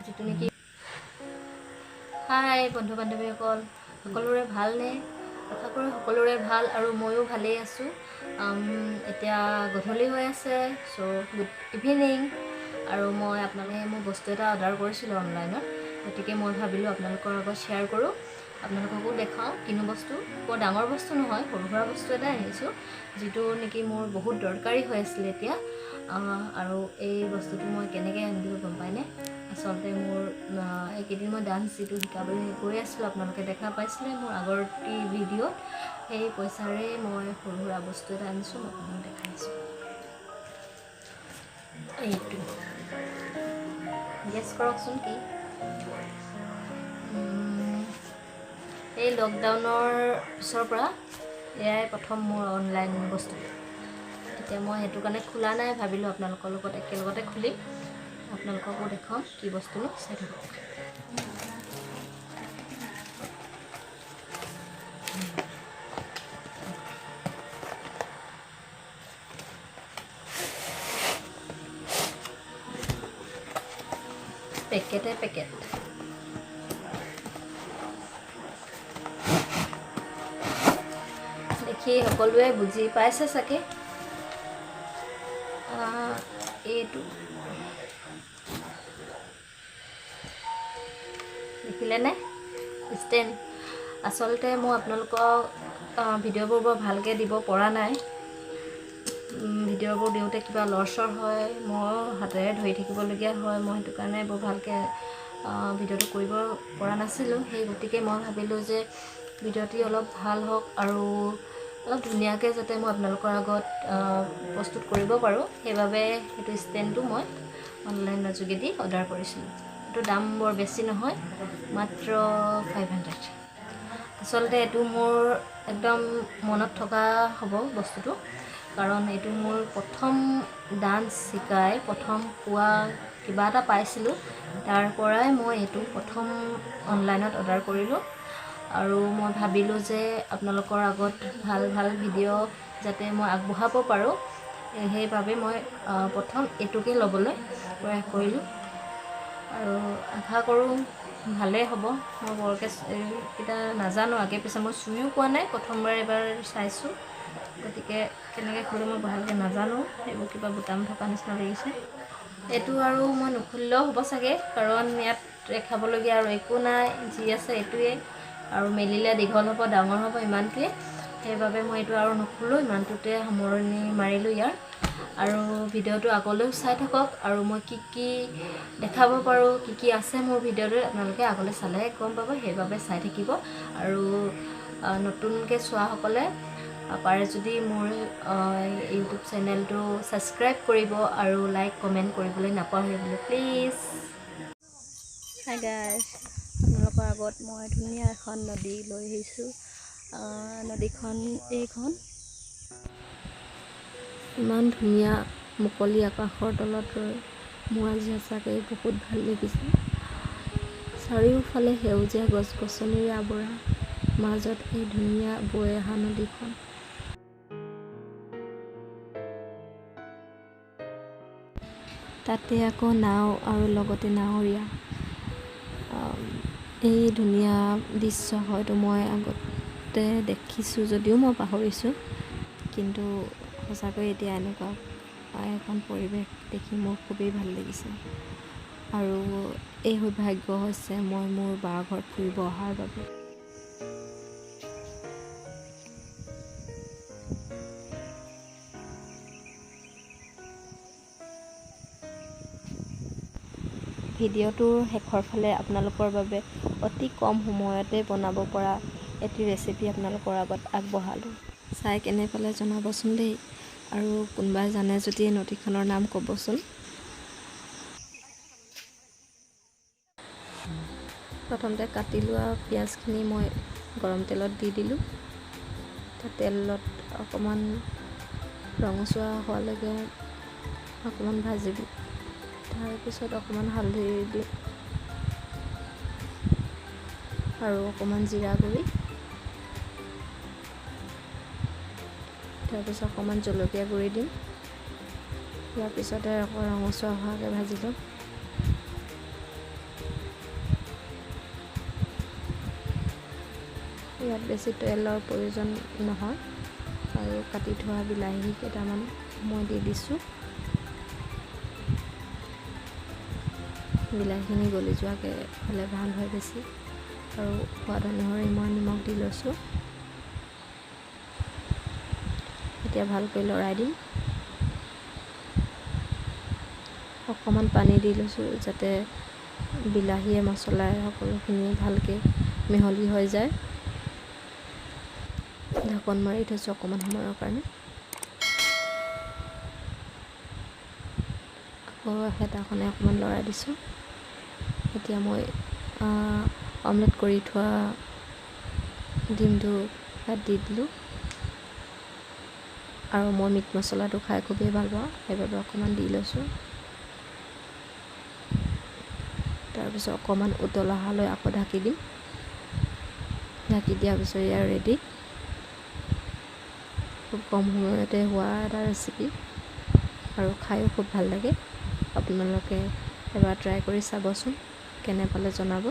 যিটো নেকি। হাই বন্ধু বান্ধৱীসকল, সকলোৰে ভালনে? আশা কৰোঁ সকলোৰে ভাল আৰু ময়ো ভালেই আছোঁ। এতিয়া গধূলি হৈ আছে, চ' গুড ইভিনিং। আৰু মই আপোনালোকে মোৰ বস্তু এটা অৰ্ডাৰ কৰিছিলোঁ অনলাইনত, গতিকে মই ভাবিলোঁ আপোনালোকৰ আগত শ্বেয়াৰ কৰোঁ, আপোনালোককো দেখাওঁ কিনো বস্তু। বৰ ডাঙৰ বস্তু নহয়, সৰু সুৰা বস্তু এটা আনিছোঁ, যিটো নেকি মোৰ বহুত দৰকাৰী হৈ আছিলে এতিয়া। আৰু এই বস্তুটো মই কেনেকৈ আনিলোঁ গম পায়নে? আচলতে মোৰ এইকেইদিন মই ডান্স যিটো শিকাবলৈ গৈ আছিলোঁ, আপোনালোকে দেখা পাইছিলে মোৰ আগৰটি ভিডিঅ'ত, সেই পইচাৰে মই সৰু সুৰা বস্তু এটা আনিছোঁ, মই আপোনালোকক দেখাই আছোঁ। এইটো গেছ কৰকচোন কি? এই লকডাউনৰ পিছৰ পৰা এয়াই প্ৰথম মোৰ অনলাইন বস্তু। এতিয়া মই সেইটো কাৰণে খোলা নাই, ভাবিলোঁ আপোনালোকৰ লগত একেলগতে খুলিম, আপোনালোককো দেখুৱাম কি বস্তুনো, চাই থাকক। পেকেটে পেকেট দেখি সকলোৱে বুজি পাইছে চাগে। এইটো দেখিলেনে ষ্টেণ্ড? আচলতে মই আপোনালোকক ভিডিঅ'বোৰ বৰ ভালকৈ দিব পৰা নাই। ভিডিঅ'বোৰ দিওঁতে কিবা লৰচৰ হয়, মই হাতেৰে ধৰি থাকিবলগীয়া হয়, মই সেইটো কাৰণে বৰ ভালকৈ ভিডিঅ'টো কৰিব পৰা নাছিলোঁ। সেই গতিকে মই ভাবিলোঁ যে ভিডিঅ'টি অলপ ভাল হওক আৰু অলপ ধুনীয়াকৈ যাতে মই আপোনালোকৰ আগত প্ৰস্তুত কৰিব পাৰোঁ, সেইবাবে সেইটো ষ্টেণ্ডটো মই অনলাইনৰ যোগেদি অৰ্ডাৰ কৰিছিলোঁ। এইটো দাম বৰ বেছি নহয়, মাত্ৰ 500। আচলতে এইটো মোৰ একদম মনত থকা হ'ব বস্তুটো, কাৰণ এইটো মোৰ প্ৰথম ডান্স শিকাই প্ৰথম পোৱা কিবা এটা পাইছিলোঁ, তাৰ পৰাই মই এইটো প্ৰথম অনলাইনত অৰ্ডাৰ কৰিলোঁ। আৰু মই ভাবিলোঁ যে আপোনালোকৰ আগত ভাল ভাল ভিডিঅ' যাতে মই আগবঢ়াব পাৰোঁ, সেইবাবে মই প্ৰথম এইটোকে ল'বলৈ প্ৰয়াস কৰিলোঁ। আৰু আশা কৰোঁ ভালেই হ'ব। মই বৰকৈ এইকেইটা নাজানো, আগে পিছে মই চুইও পোৱা নাই, প্ৰথমবাৰ এবাৰ চাইছোঁ, গতিকে কেনেকৈ খোলোঁ মই ভালকৈ নাজানো। এইবোৰ কিবা বুটাম থকা নিচিনা লাগিছে। এইটো আৰু মই নুখুলিলেও হ'ব চাগে, কাৰণ ইয়াত দেখাবলগীয়া আৰু একো নাই, যি আছে এইটোৱে, আৰু মেলিলে দীঘল হ'ব, ডাঙৰ হ'ব ইমানটোৱে। সেইবাবে মই এইটো আৰু নুখোলোঁ, ইমানটোতে সামৰণি মাৰিলোঁ ইয়াৰ। আৰু ভিডিঅ'টো আগলৈও চাই থাকক, আৰু মই কি কি দেখাব পাৰোঁ, কি কি আছে মোৰ ভিডিঅ'টোত আপোনালোকে আগলৈ চালে গম পাব, সেইবাবে চাই থাকিব। আৰু নতুনকৈ চোৱাসকলে পাৰে যদি মোৰ ইউটিউব চেনেলটো ছাবস্ক্ৰাইব কৰিব আৰু লাইক কমেণ্ট কৰিবলৈ নাপাহৰিব প্লিজ। হাই গাইজ, আপোনালোকৰ আগত মই ধুনীয়া এখন নদী লৈ আহিছোঁ। নদীখন এইখন, ইমান ধুনীয়া মুকলি আকাশৰ তলত ৰৈ মোৰ আজি সঁচাকৈ বহুত ভাল লাগিছে। চাৰিওফালে সেউজীয়া গছ গছনিৰে আৱৰা, মাজত এই ধুনীয়া বৈ অহা নদীখন। তাতে আকৌ নাও আৰু লগতে নাৱৰীয়া। এই ধুনীয়া দৃশ্য হয়তো মই আগতে দেখিছোঁ যদিও মই পাহৰিছোঁ, কিন্তু সঁচাকৈ এতিয়া এনেকুৱা এখন পৰিৱেশ দেখি মোৰ খুবেই ভাল লাগিছে। আৰু এই সৌভাগ্য হৈছে মই মোৰ বাৰ ঘৰত ফুৰিব অহাৰ বাবে। ভিডিঅ'টোৰ শেষৰ ফালে আপোনালোকৰ বাবে অতি কম সময়তে বনাব পৰা এটি ৰেচিপি আপোনালোকৰ আগত আগবঢ়ালোঁ। চাই কেনে পালে জনাবচোন দেই, আৰু কোনোবাই জানে যদি এই নদীখনৰ নাম ক'বচোন। প্ৰথমতে কাটি লোৱা পিঁয়াজখিনি মই গৰম তেলত দি দিলোঁ। তেলত অকণমান ৰঙচুৱা হোৱালৈকে অকণমান ভাজিম, তাৰপিছত অকণমান হালধি দিম আৰু অকণমান জিৰা গুড়ি, তাৰপিছত অকণমান জলকীয়া গুড়ি দিম। ইয়াৰ পিছতে আকৌ ৰঙচুৱা হোৱাকৈ ভাজি ল'ম। ইয়াত বেছি তেলৰ প্ৰয়োজন নহয়। আৰু কাটি থোৱা বিলাহী কেইটামান মই দি দিছোঁ। বিলাহীখিনি গলি যোৱাকৈ হ'লে ভাল হয় বেছি। আৰু সোৱাদ অনুসৰি মই নিমখ দি লৈছোঁ। এতিয়া ভালকৈ লৰাই দিম। অকণমান পানী দি লৈছোঁ যাতে বিলাহীয়ে মছলাই সকলোখিনি ভালকৈ মিহলি হৈ যায়। ঢাকন মাৰি থৈছোঁ অকণমান সময়ৰ কাৰণে। আকৌ হেতাখনে অকণমান লৰাই দিছোঁ। এতিয়া মই অমলেট কৰি থোৱা ডিমটো ইয়াত দি দিলোঁ। আৰু মই মিট মছলাটো খাই খুবেই ভাল পাওঁ, সেইবাবে অকণমান দি লৈছোঁ। তাৰপিছত অকণমান উতল অহালৈ আকৌ ঢাকি দিম। ঢাকি দিয়াৰ পিছত এয়া ৰেডি। খুব কম সময়তে হোৱা এটা ৰেচিপি আৰু খায়ো খুব ভাল লাগে। আপোনালোকে এবাৰ ট্ৰাই কৰি চাবচোন, কেনে পালে জনাব।